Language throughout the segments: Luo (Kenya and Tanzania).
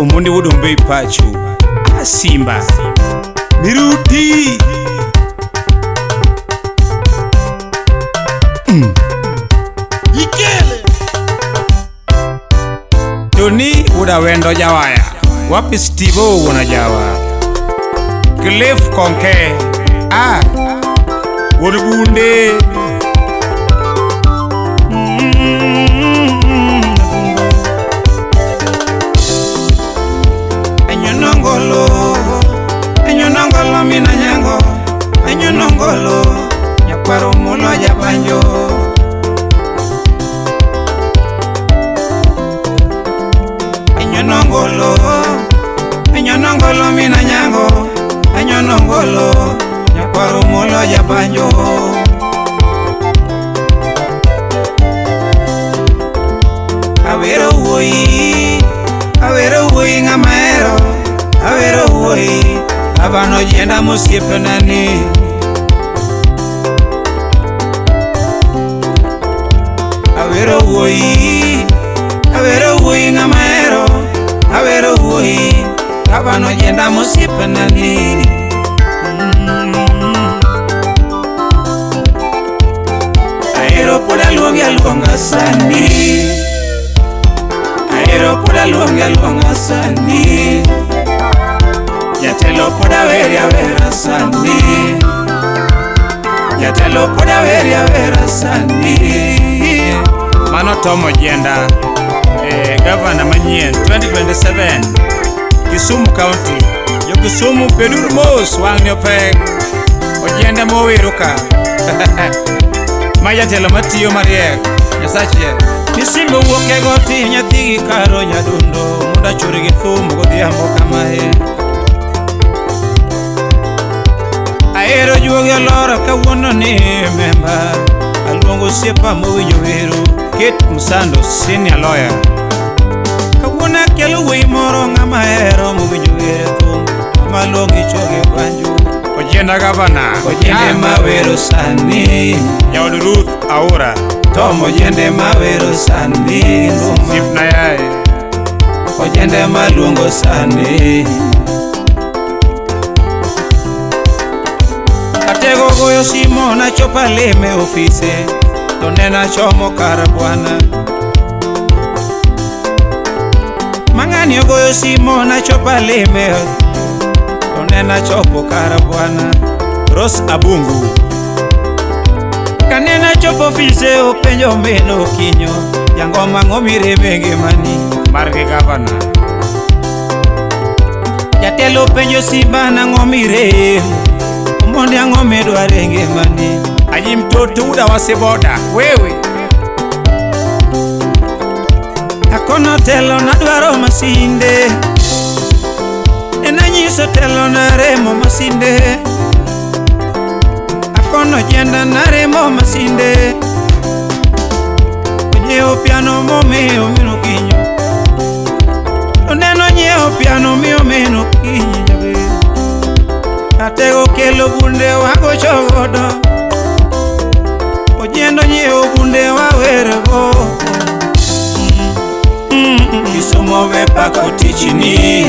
Omondi wuod Ombei pacho. Simba. Miruti. Ikele. Tony wuod Awendo Jawaya. Wapi Steve O wuon Jawa. Cliff Konke. Wuod Bunde. Enyonongolo mina nyango, enyonongolo nyakwaro mulo jabanjo. Enyonongolo mina nyango, enyonongolo nyakwaro mulo jabanjo. Awero wuoyi ng'ama hero, awero wuoyi abano jienda mosiepena ni. Awero wuoyi ng'ama hero, awero wuoyi abano jienda mosiepena ni. Ahero pod aluongi aluonga sani, ahero pod aluongi aluonga sani. Jatelo pod aweri awera sani, jatelo pod aweri awera sani. Mano Tom Ojienda, gavana manyien 2027 Kisumu County. Jo Kisumu beduru mos, wang' ni opek. Ojienda mowero ka. Ma jatelo matiyo mariek. Nyasache. Misimbo wuok e got nyathi gi karo nyadundo mondo achur gi thum godhiambo kamae. Ahero juogi oloro kawuono ni memba, aluongo osiepa mowinjo wero. Kate Msando senior lawyer. Kawuono akelo wuoyi moro ng'ama hero mowinjo wero e thum, ng'ama luongi choge banjo. Ojienda gavana. Ojiende mawero sani. Jaod Ruth Aura. Tom Ojiende mawero sani. Sif Nayae. Ojiende maluongo sani. Atego goyo simo nachopo alime ofise, to neno achomo kar bwana. Mang'ani ogoyo simo nachopo alime, to neno achopo kar bwana. Rose Abungu. Kaneno achopo ofise openjo min Okinyo, jangoma ang'o mireme e ngimani? Margi gavana. Jatelo openjo Simba nang'o miremo, Omondi ang'o midwaro e ngimani? Aji mtoto uda wasiboda. Wewe. Akono telo nadwaro masinde, enanyiso telo naremo masinde. Akono jienda naremo masinde, onyiewo piano momiyo min Okinyo. Oneno nyiewo piano miyo min Okinyo jaber. Atego kelo bunde wagocho godo, Ojiendo nyiewo bunde wawergo. Kisumu we pako tichni,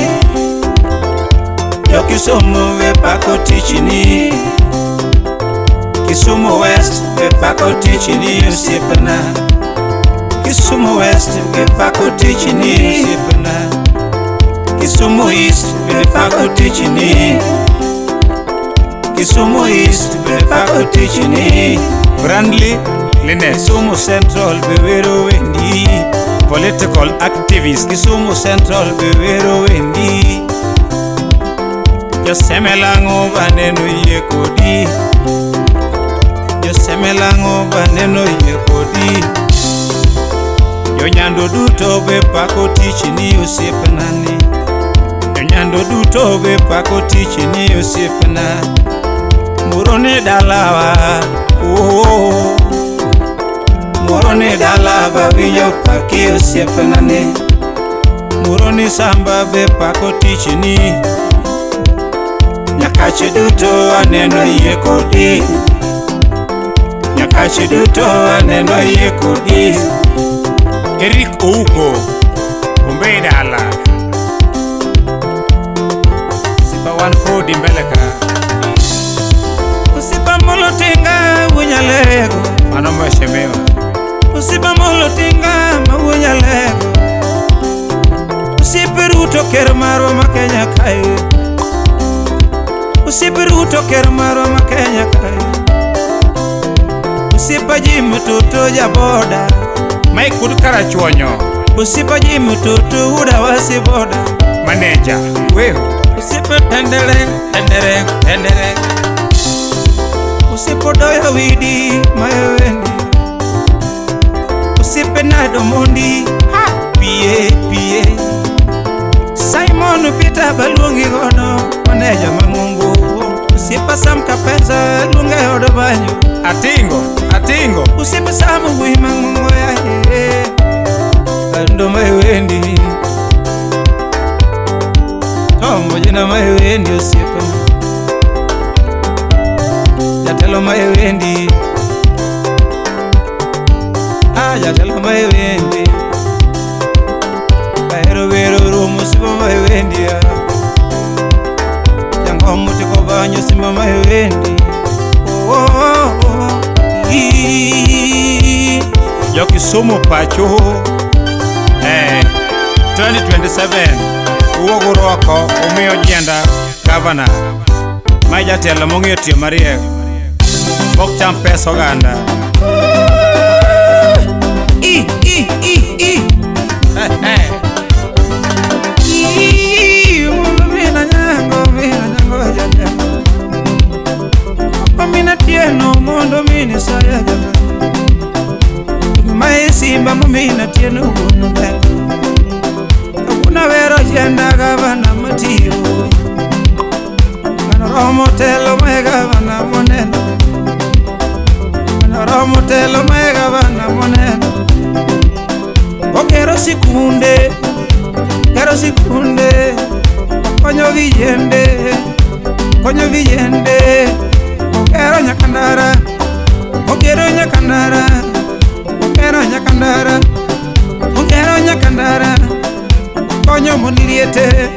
jo Kisumu we pako tichni. Kisumu West we pako tichni osiepna, Kisumu West we pako tichni osiepna. Kisumu East we pako tichni, Kisumu East be pako tichni. Brandly Linnet. Kisumu Central be wero wendi. Political activist. Kisumu Central be wero wendi. Josemelang'o baneno yie kodi, Josemelang'o baneno yie kodi. Jonyando duto be pako tichni osiepna ni, Jonyando duto be pako tichni osiepna. Moro ni dalawa, oh, moro ni dalawa winjo paki osiepna ni. Moro ni samba be pako tichni. Nyakache duto aneno yie kodi, Nyakache duto aneno yie kodi. Eric Ouko. Ombei dala. Odi mbele ka. Osiepa Molo Tinga wunyalego. Mano mheshimiwa. Osiepa Molo Tinga ma wunyalego. Osiepe Ruto ker marwa ma Kenya kae. Osiepe Ruto ker marwa ma Kenya kae. Osiepa Jim Toto jaboda. Mike Kud Karachuonyo. Osiepa Jim Toto wuda wasi boda. Manager. Weho. Osiepe tendere tendere tendere. Osiepe Odoyo Widi mayowendi. Osiepe Nado Mondi ha pie pie. Simon Peter baluongi godo maneja mang'ongo. Osiepa Sam Kapesa luonge od banyo. Atingo, atingo. Osiepa Sam wuoyi mang'ongo yaye. Ando mayowendi. Tombo jina mayowendi osiepa. Jatelo mayowendi. Ah, jatelo mayowendi. Ahero wero romo simba mayowendi ya. Jangomo tiko banyo simba mayowendi. Oh, oh, oh, oh. Jo Kisumu pacho. 2027 uwuog oko umiyo Jienda gavana ma jatelo mong'eyo tiyo mariek mok cham pesa oganda. I I I I. I mina nyango jatelo. Mina tieno mondo mini soya jatelo. Mae simba mina tieno wuon ber. Kawuono awero Jienda gavana matiyo. Mano romo telo mae gavana moneno. Mano romo telo mae gavana moneno. Ogero sikunde, gero sikunde. Okonyo vijende, konyo vijende. Ogero nyakandara, ogero nyakandara. Ogero nyakandara, ogero nyakandara. Okonyo mon liete,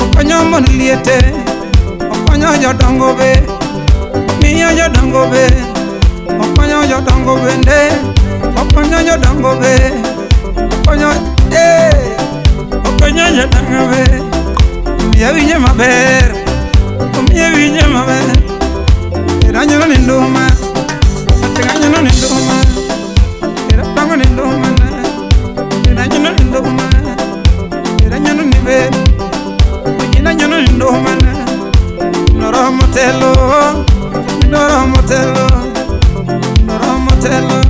okonyo mon liete. Okonyo jodongo be, miyo jodongo be. Okonyo jodongo bende, okonyo jodongo be. Okonyo, okonyo jodongo be. Omiyo winje maber, omiyo winje maber. Iranyono ni nduma, atinganyono ni nduma. Iratango ni nduma na, iranyono ni nduma. Iranyono ni be, iranyono ni nduma na. Noromo telo, noromo telo, noromo telo,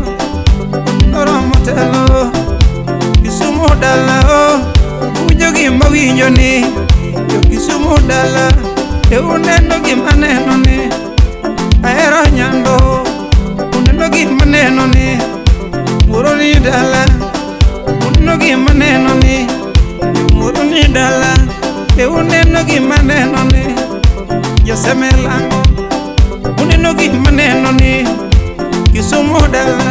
noromo telo. Kisumu dala o, winjo gima winjo ni. Jo Kisumu dala, e uneno gima neno ni. Ahero Nyando, uneno gima neno ni. Muro ni dala, uneno gima neno ni. Muro ni dala, e uneno gima neno ni. Josemelango, uneno gima neno ni. Kisumu dala,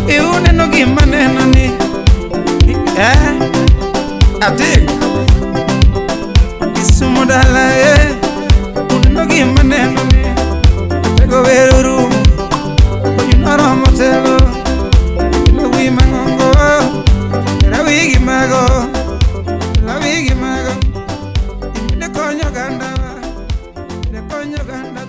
e uneno gima neno ni. Atingo. Kisumu dala, uneno gima neno ni. Atego wero rumo, ojinoromo telo. Lawi mang'ongo, lawi gimago, lawi gimago. Ine konyo oganda, ine konyo oganda.